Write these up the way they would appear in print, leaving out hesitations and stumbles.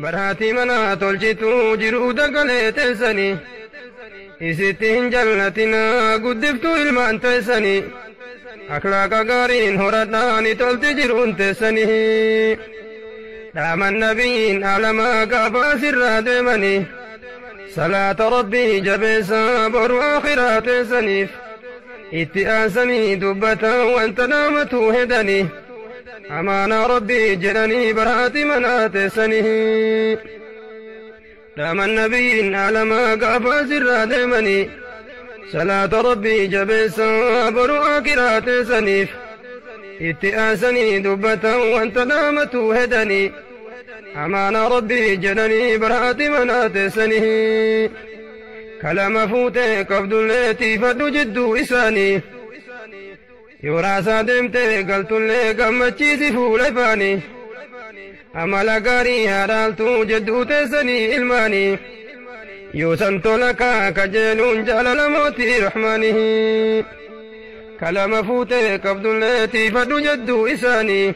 Barhaatii manaa tolchituu jiruu dagalee teessanii isitti hin jallatinaa guddiftuu ilmaan teessanii akhlaaqa gaariin horadhaani tolti jiruun teessanii dhaaman nabiyyiin alamaa gaafa asirraa deemanii salaata rabbii jabeessaa boru akhiraa teessaniif itti aansanii dubbatan wanta dhaamatu hedanii amaanaa rabbii jedhanii baraati manaa teessanii dhaaman nabiyyiin alamaa gaafa asirraa deemanii salaata rabbii jabeessaa boru akhiraa teessaniif itti aansanii dubbatan wanta dhaamatu hedanii amaanaa rabbii jedhanii baraati manaa teessanii kalama fuutee qabdullee tiifadhu jidduu isaanii yoo raasaa deemtee galtullee gammachiisi fuula ifaanii amala gaarii haadhaaltuu jidduu teessanii ilmaanii yoo san tola kaa kajeeluun jaalala mootii rahmaanii kalama fuutee qabdullee tiifadhu jidduu isaanii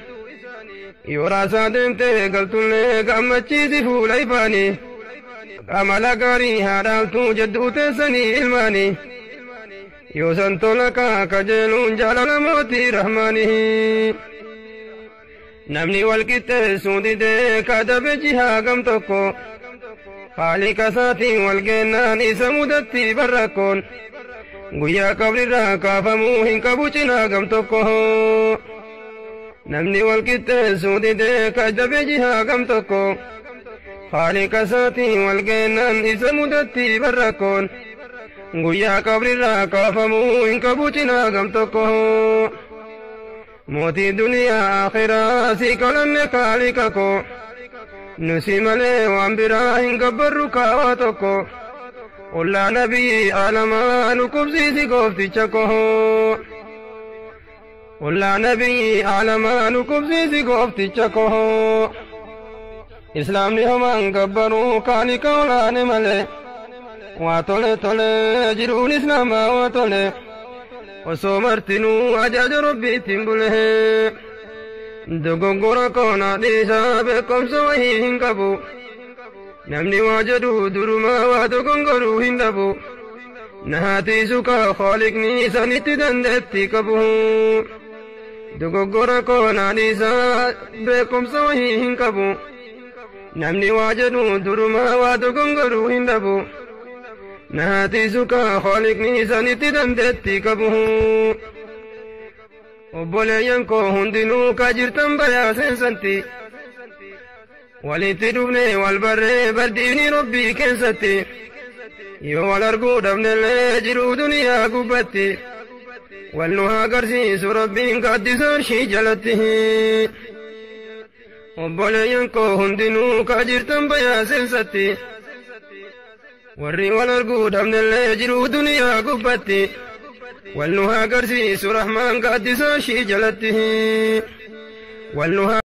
yoo raasaa deemtee galtullee gammachiisi fuula ifaanii amala gaarii haadhaaltuu jidduu teessanii ilmaanii yoo san tola kaa kajeeluun jaalala mootii rahmaanii namni wal qixxeessuu didee kadabe jihaa gam tokko haaliqa isaatiin wal geennaan isa mudatti barrakkoon guyyaa qabrirraa kaafamuu hin qabu cinaa gam tokko namni wal qixxeessuu didee kadabe jihaa gam tokko haaliqa isaatiin wal geennaan isa mudatti barrakkoon guyyaa qabrirraa kaafamuu hin qabu cinaa gam tokko mootii duniyaa akhiraa si kalanne kaaliqa koo nusi malee waan biraa hin gabbarru kaawaa tokko ollaa nabiyyi aalamaa nu qubsiisi goofticha koo ollaa nabiyyi aalamaa nu qubsiisi goofticha koo islaamni homaan gabbaruu kaaliqa olaane malee waa tole tole jiruun islaamaa waa tole osoo martinuu ajaja rabbiitiin bulee dogoggora koona dhiisaa beekumsa wahii hin qabu namni waa jedhu durumaa waa dogongoruu hin dhabu nahaatiisu kaa khaaliqni isanitti dandeetti qabu dogoggora koona dhiisaa beekumsa wahii hin qabu namni waa jedhu durumaa waa dogongoruu hin dhabu nahaatiisu kaa khaaliqni isanitti dandeetti qabu obboleeyyan koo hundinuu ka jirtan bayaa seensanti walitti dhufne wal barree bardiini rabbii keessatti yoo wal arguu dhabnellee jiruu duniyaa gubbatti wal nu haa agarsiisu rabbiin gaaddisa arshii jalatti obboleeyyan koo hundinuu ka jirtan bayaa seensatti warri wal arguu dhabnellee jiruu duniyaa gubbatti wal nu haa agarsiisu rahmaan gaaddisa arshii jalatti wal nu haa